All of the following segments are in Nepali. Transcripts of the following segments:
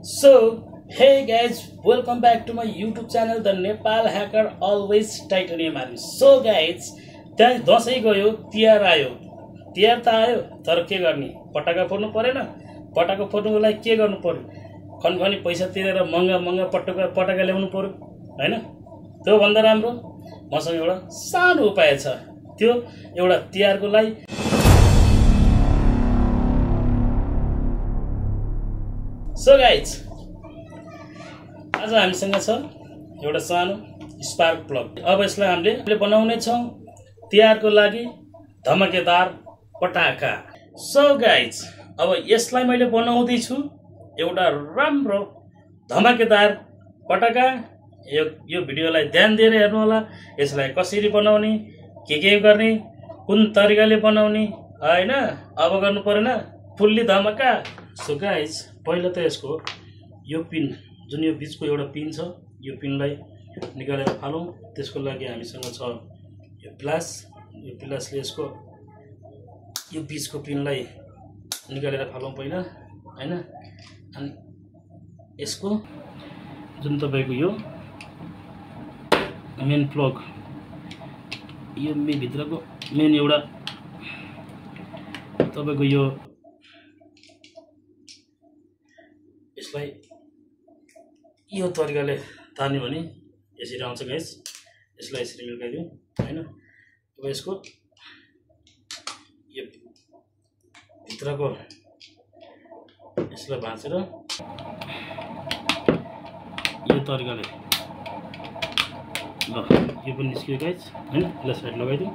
So, hey guys, welcome back to my YouTube channel, The Nepal Hacker Always Titanium Army. So guys, त्यहाँ दसैँ गयो, तिहार आयो। तिहार त आयो, तर के गर्ने? पटाका फोड्नु परेन? पटाका फोड्नुको लागि के गर्नु पर्यो? खनखनी पैसा तिरेर महँगा पटाका ल्याउनु पर्यो, हैन? त्यो भन्दा राम्रो मसँग एउटा सानो उपाय छ। त्यो एउटा तिहारको लागि So guys, आज हामीसँग छ एउटा सानो स्पार्क प्लग। अब यसलाई हामीले बनाउने छौं तिहारको लागि धमाकेदार पटाका। So guys, अब यसलाई मैले बनाउँदै छु एउटा राम्रो धमाकेदार पटाका। यो भिडियोलाई ध्यान दिएर हेर्नु होला। यसलाई कसरी बनाउने, के गर्ने, कुन तरिकाले बनाउने, हैन? अब गर्नु परेन फुल्ली धमाका। So guys, पहिला त यसको यो पिन जुन यो बीचको एउटा पिन छ, यो पिनलाई निकालेर फालौं। त्यसको लागि हामीसँग छ यो प्लासले यसको यो बीचको पिनलाई निकालेर फालौं पहिला, हैन? अनि यसको जुन तपाईको यो मेन प्लग, यो भित्रको मेन एउटा तपाईको यो यसलाई यो तरिकाले तान्यो भने यसरी आउँछ गाइस। यसलाई यसरी मिल्काइदिउँ, हैन? अब यसको यो भित्रको यसलाई भाँचेर यो तरिकाले ल यो पनि निस्कियो गाइस, हैन? यसलाई साइड लगाइदिउँ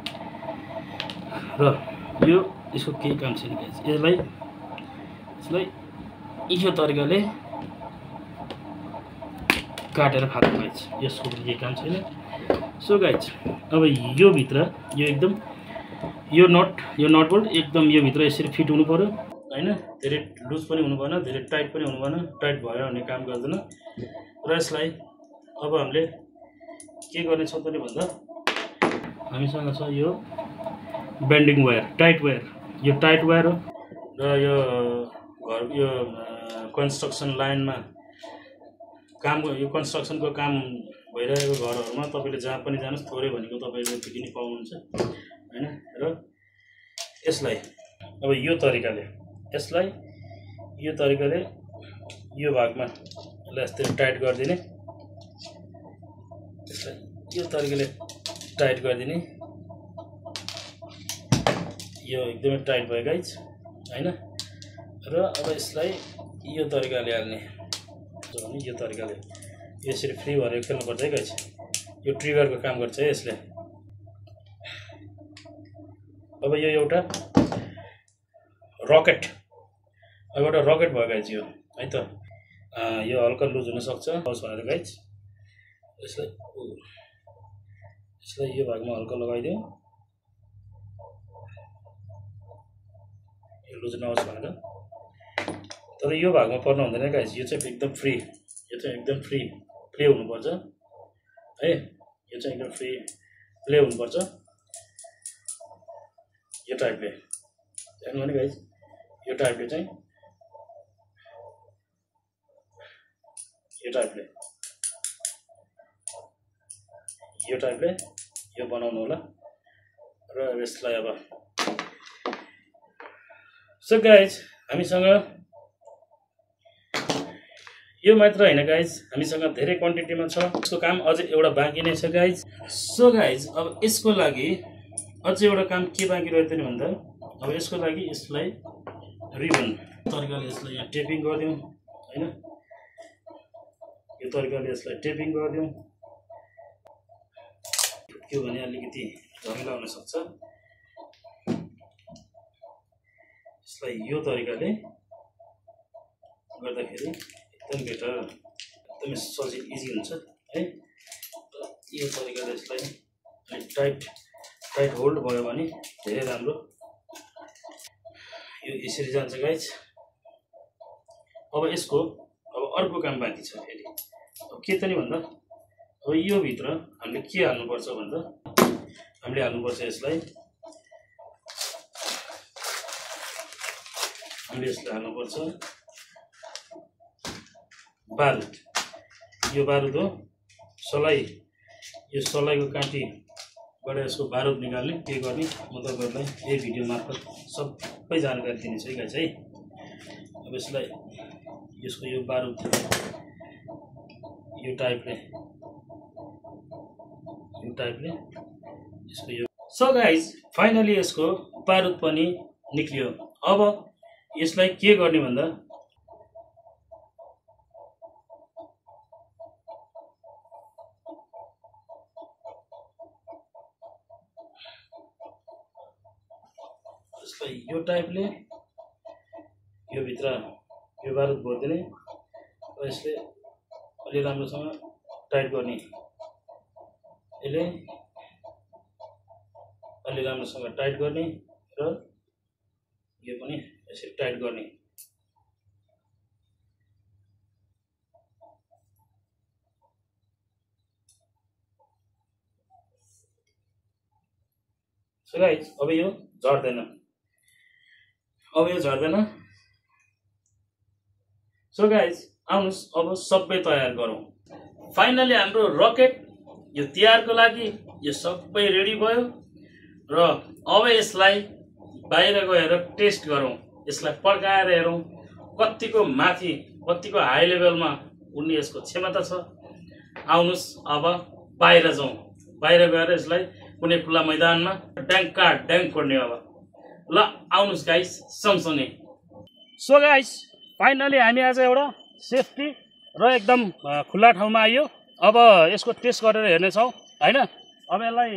र यो यसको केही काम छैन गाइस। यसलाई यो तरिकाले काटेर फाल्नु गाइस। यसको पनि केही काम छैन। सो गाइस, अब यो भित्र यो एकदम यो नट बोल्ट एकदम यो भित्र यसरी फिट हुनु पर्यो, हैन? धेरै लुज पनि हुनु भएन, धेरै टाइट पनि हुनु भएन। टाइट भयो भने काम गर्दैन। र यसलाई अब हामीले के गर्ने छ त भन्दा हामीसँग छ यो बेन्डिङ वायर, टाइट वायर। यो टाइट वायर हो र यो घर यो कन्स्ट्रक्सन लाइनमा यो कन्स्ट्रक्सनको काम भइरहेको घरहरुमा तपाईले जहाँ पनि जानुस् थोरै भनेको तपाईले किन पाउनुहुन्छ, हैन? र यसलाई अब यो तरिकाले यो भागमा यसलाई यस्तै टाइट गर्दिने, यसलाई यो तरिकाले टाइट गर्दिने। यो एकदमै टाइट भयो गाइस, हैन? र अब यसलाई यो तरिकाले हाल्ने, यो तरिकाले यसरी फ्री भएर खेल्नु पर्छ है गाइस। यो ट्रिगरको काम गर्छ है यसले। अब यो एउटा रकेट भयो गाइस यो, है त? यो हल्का लुज हुन सक्छ होस् भनेर गाइस यसलाई यो भागमा हल्का लगाइदिउँ, यो लुज नहोस् भनेर। तर यो भागमा पर्नु हुँदैन गाइस। यो चाहिँ एकदम फ्री, यो चाहिँ एकदम फ्री प्ले हुनुपर्छ है। यो चाहिँ एकदम फ्री प्ले हुनुपर्छ यो टाइपले, हेर्नु भने गाइस। यो टाइपले चाहिँ यो टाइपले यो बनाउनु होला। र यसलाई अब सो गाइस, हामीसँग यो मात्र हैन गाइस, हामीसँग धेरै क्वान्टिटीमा छ। यसको काम अझै एउटा बाँकी नै छ गाइस। सो गाइस, अब यसको लागि अझै एउटा काम के बाँकी रह्यो त नि भन्दा अब यसको लागि यसलाई रिबन तरिकाले यसलाई यहाँ टेपिङ गर्दिउँ, हैन? यो तरिकाले यसलाई टेपिङ गर्दिउँ। के भने अलिकति झमेला हुन सक्छ। यसलाई यो तरिकाले गर्दाखेरि एकदम बेटर, एकदमै सजिलो इजी हुन्छ है। यो तरिकाले यसलाई टाइट होल्ड भयो भने धेरै राम्रो। यो यसरी जान्छ गाइस। अब यसको अर्को काम बाँकी छ फेरि। अब के त नि भन्दा अब यो भित्र हामीले के हाल्नुपर्छ भन्दा हामीले हाल्नुपर्छ यसलाई हाल्नुपर्छ बारुद, यो बारुद हो। सलाई, यो सलाईको काँटीबाट यसको बारुद निकाल्ने के गर्ने म तपाईँहरूलाई यही भिडियो मार्फत सबै जानकारी दिनेछु है गाइस है। अब यसलाई यसको यो बारुद यो टाइपले यसको यो। सो गाइस फाइनली यसको बारुद पनि निक्लियो। अब यसलाई के गर्ने भन्दा यसलाई यो टाइपले यो भित्र यो बारुद भर्दिने र यसले अलि राम्रोसँग टाइट गर्ने, यसले अलि राम्रोसँग टाइट गर्ने र यो पनि यसरी टाइट गर्ने। सो गाइस अब यो झर्दैन, सो गाइस आउनुहोस् अब सबै तयार गरौँ। फाइनली हाम्रो रकेट यो तिहारको लागि यो सबै रेडी भयो र अब यसलाई बाहिर गएर टेस्ट गरौँ, यसलाई पड्काएर हेरौँ कतिको माथि कतिको हाई लेभलमा उड्ने यसको क्षमता छ। आउनुहोस् अब बाहिर जाउँ, बाहिर गएर यसलाई कुनै खुला मैदानमा ड्याङ फोड्ने। अब ल आउनुहोस् गाइस सँगसँगै। सो गाइस फाइनली हामी आज एउटा सेफ्टी र एकदम खुला ठाउँमा आइयो। अब यसको टेस्ट गरेर हेर्नेछौँ हैन। अब यसलाई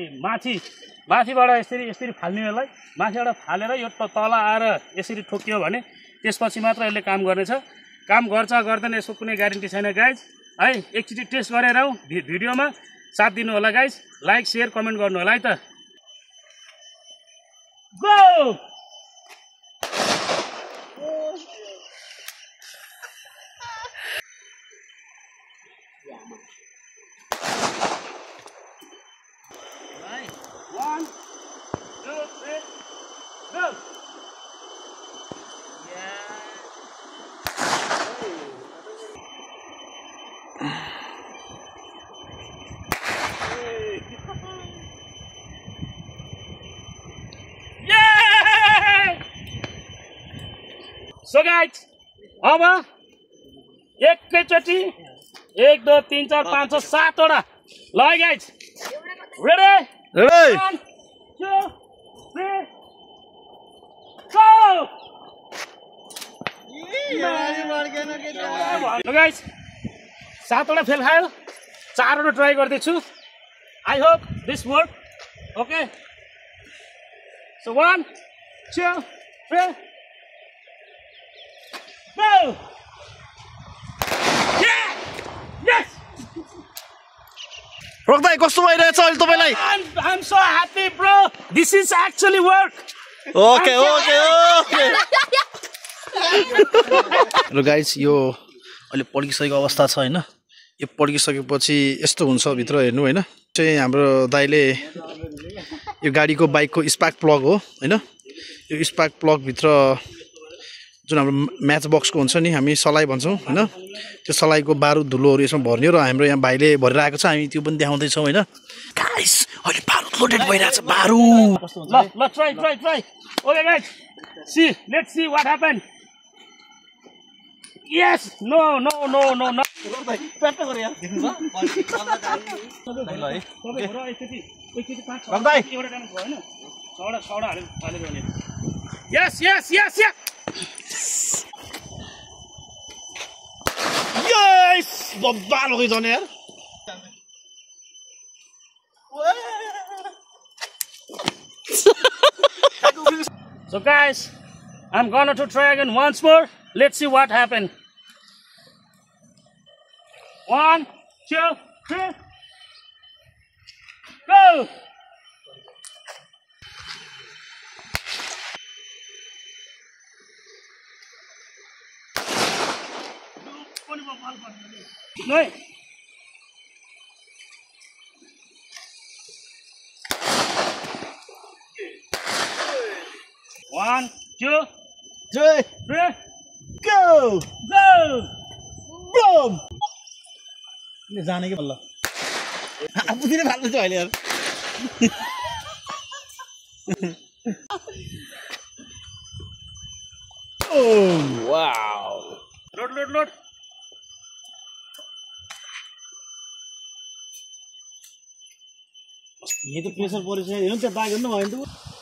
माथिबाट यसरी फाल्ने, यसलाई माथिबाट फालेर यो तल आएर यसरी ठोकियो भने त्यसपछि मात्र यसले काम गर्नेछ। काम गर्छ गर्दैन यसको कुनै ग्यारेन्टी छैन गाइज है। एकचोटि टेस्ट गरेर आऊ, भिडियोमा साथ दिनु होला गाइज, लाइक शेयर कमेन्ट गर्नु होला है त। Go One, two, three, go! So guys, अब एकैचोटि 1 2 3 4 5 6 7 वटा ल है गाइज, रेडी 1 2 3 गो। गाइज 7 वटा फेल खायो, 4 वटा ट्राई गर्दैछु। I hope this work. Okay so 1 2 3 go! Yeah! Yes! रोक्दै कस्तो भइरहेछ अहिले तपाईलाई? I'm so happy bro. This is actually work. Okay. र गाइस यो अहिले पड्किसकेको अवस्था छ हैन। यो पड्किसकेपछि यस्तो हुन्छ भित्र हेर्नु हैन। चाहिँ हाम्रो दाइले यो गाडीको बाइकको स्पार्क प्लग हो हैन। यो स्पार्क प्लग भित्र जुन हाम्रो म्याच बक्सको हुन्छ नि, हामी सलाई भन्छौँ हैन, त्यो सलाईको बारुद धुलोहरू यसमा भर्ने र हाम्रो यहाँ भाइले भरिरहेको छ, हामी त्यो पनि देखाउँदैछौँ हैन। गाइस अहिले बारुद लोडेड भइरहेछ, बारुद। ल try. Okay guys, let's see what happened. Yes, no. प्याट्ट गरे यार, देख्नु भयो ल है। ओके एकचोटि 5 6 एउटा डाउन भयो हैन, 6 वटा हालेको भने। Yes. यस बब्बा लगे जाने यार। So guys, I'm gonna to try again once more. Let's see what happened. 1 2 3 go. No. 1 2 3 3 go. जाने कि बल्ल आफूले फाल्नु छ अहिले यार वाओ लोड ये तो प्रेसर परेछ हेर्नु त्यहाँ दाग हेर्नु भयो नि त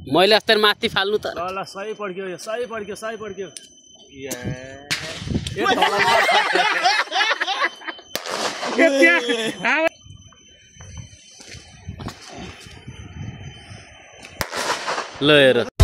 मैले अस्तर माथि फाल्नु त ल सही पड्क्यो यो सही पड्क्यो ल हेर